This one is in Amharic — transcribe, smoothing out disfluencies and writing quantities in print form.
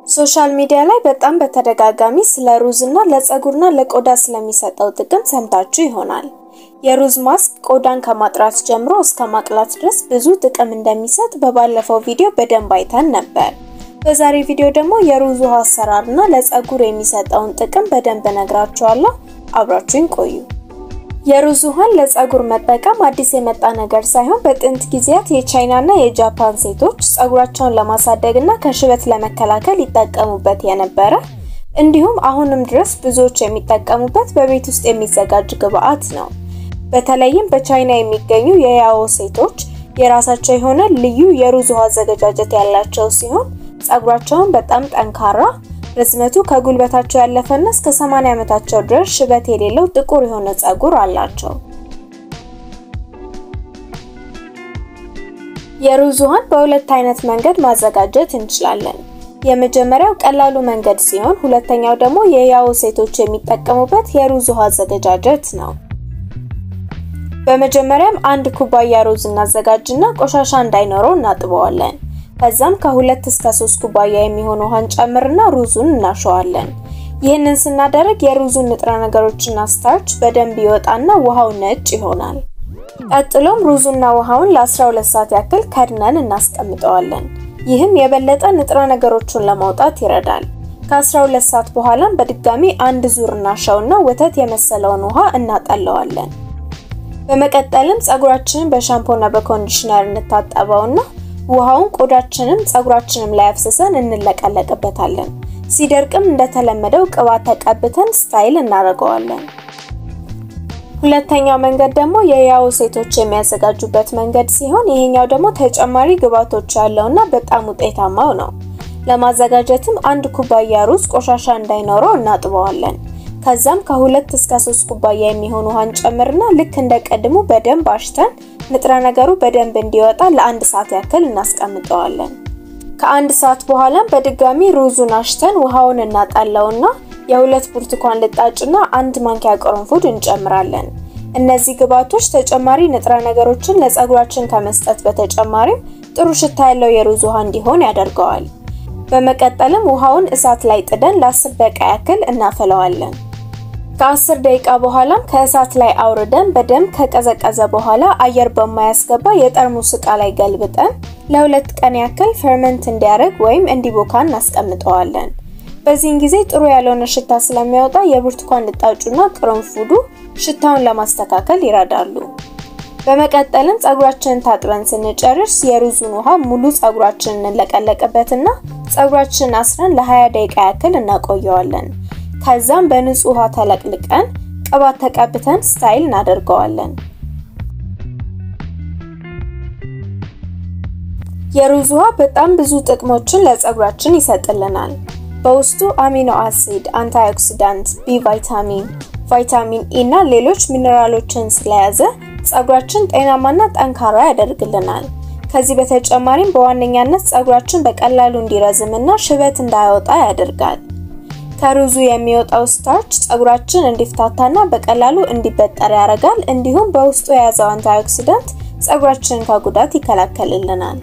Social media ላይ በጣም በተደጋጋሚ ስለ ሩዝና ለፀጉርና ለቆዳ ስለሚሰጠው ጥቅም ሰምታችሁ ይሆናል። የሩዝ ማስክ ቆዳን ከማጥራት ጀምሮ እስከ ማቅላት ድረስ ብዙ ጥቅም እንደሚሰጥ በባለፈው ቪዲዮ በደንብ አይተን ነበር። በዛሬ ቪዲዮ ደግሞ የሩዝ ውሃ አሰራርና ለፀጉር የሚሰጠውን ጥቅም በደንብ እነግራችኋለሁ። አብራችሁኝ ቆዩ። የሩዝ ውሃን ለፀጉር መጠቀም አዲስ የመጣ ነገር ሳይሆን በጥንት ጊዜያት የቻይናና የጃፓን ሴቶች ፀጉራቸውን ለማሳደግና ከሽበት ለመከላከል ይጠቀሙበት የነበረ እንዲሁም አሁንም ድረስ ብዙዎች የሚጠቀሙበት በቤት ውስጥ የሚዘጋጅ ግብአት ነው። በተለይም በቻይና የሚገኙ የያኦ ሴቶች የራሳቸው የሆነ ልዩ የሩዝ ውሃ አዘገጃጀት ያላቸው ሲሆን ፀጉራቸውን በጣም ጠንካራ፣ ርዝመቱ ከጉልበታቸው ያለፈና እስከ 80 ዓመታቸው ድረስ ሽበት የሌለው ጥቁር የሆነ ፀጉር አላቸው። የሩዝ ውሃን በሁለት አይነት መንገድ ማዘጋጀት እንችላለን። የመጀመሪያው ቀላሉ መንገድ ሲሆን ሁለተኛው ደግሞ የያኦ ሴቶች የሚጠቀሙበት የሩዝ ውሃ አዘገጃጀት ነው። በመጀመሪያም አንድ ኩባያ ሩዝ እናዘጋጅና ቆሻሻ እንዳይኖረው እናጥበዋለን። ከዛም ከ2 እስከ 3 ኩባያ የሚሆን ውሃን ጨምርና ሩዙን እናሸዋለን። ይህንን ስናደርግ የሩዙን ንጥረ ነገሮችና starch በደንብ ይወጣና ውሃው ነጭ ይሆናል። ቀጥሎም ሩዙና ውሃውን ለ12 ሰዓት ያክል ከድነን እናስቀምጠዋለን። ይህም የበለጠ ንጥረ ነገሮችን ለማውጣት ይረዳል። ከ12 ሰዓት በኋላም በድጋሚ አንድ ዙር እናሸውና ወተት የመሰለውን ውሃ እናጠለዋለን። በመቀጠልም ፀጉራችንን በሻምፖና በ conditioner እንታጠበውና ውሃውን ቆዳችንም ፀጉራችንም ላይ አፍስሰን እንለቀለቅበታለን። ሲደርቅም እንደተለመደው ቅባት ተቀብተን style እናደርገዋለን። ሁለተኛው መንገድ ደግሞ የያኦ ሴቶች የሚያዘጋጁበት መንገድ ሲሆን ይሄኛው ደግሞ ተጨማሪ ግብአቶች ያለውና በጣም ውጤታማው ነው። ለማዘጋጀትም አንድ ኩባያ ሩዝ ቆሻሻ እንዳይኖረው እናጥበዋለን። ከዛም ከ2 እስከ 3 ኩባያ የሚሆን ውሃን ጨምርና ልክ እንደ ቀድሙ በደንብ አሽተን ንጥረ ነገሩ በደንብ እንዲወጣ ለአንድ ሰዓት ያክል እናስቀምጠዋለን። ከአንድ ሰዓት በኋላም በድጋሚ ሩዙን አሽተን ውሃውን እናጣለውና የሁለት ብርቱካን ልጣጭና አንድ ማንኪያ ቅርንፉድ እንጨምራለን። እነዚህ ግብአቶች ተጨማሪ ንጥረ ነገሮችን ለፀጉራችን ከመስጠት በተጨማሪም ጥሩ ሽታ ያለው የሩዝ ውሃ እንዲሆን ያደርገዋል። በመቀጠልም ውሃውን እሳት ላይ ጥደን ለ10 ደቂቃ ያክል እናፈለዋለን። ከ10 ደቂቃ በኋላም ከእሳት ላይ አውርደን በደንብ ከቀዘቀዘ በኋላ አየር በማያስገባ የጠርሙስ ዕቃ ላይ ገልብጠን ለሁለት ቀን ያክል ferment እንዲያደርግ ወይም እንዲቦካ እናስቀምጠዋለን። በዚህን ጊዜ ጥሩ ያልሆነ ሽታ ስለሚያወጣ የብርቱካን ልጣጩና ቅርንፉዱ ሽታውን ለማስተካከል ይረዳሉ። በመቀጠልም ፀጉራችንን ታጥበን ስንጨርስ የሩዙን ውሃ ሙሉ ፀጉራችንን እንለቀለቅበትና ፀጉራችንን አስረን ለ20 ደቂቃ ያክል እናቆየዋለን። ከዛም በንጹህ ውሃ ተለቅልቀን ቅባት ተቀብተን style እናደርገዋለን። የሩዝ ውሃ በጣም ብዙ ጥቅሞችን ለፀጉራችን ይሰጥልናል። በውስጡ amino acid፣ antioxidant፣ B vitamin፣ ቫይታሚን E እና ሌሎች ሚነራሎችን ስለያዘ ፀጉራችን ጤናማና ጠንካራ ያደርግልናል። ከዚህ በተጨማሪም በዋነኛነት ፀጉራችን በቀላሉ እንዲረዝምና ሽበት እንዳያወጣ ያደርጋል። ከሩዙ የሚወጣው starch ፀጉራችን እንዲፍታታና በቀላሉ እንዲበጠር ያደርጋል። እንዲሁም በውስጡ የያዘው antioxidant ፀጉራችንን ከጉዳት ይከላከልልናል።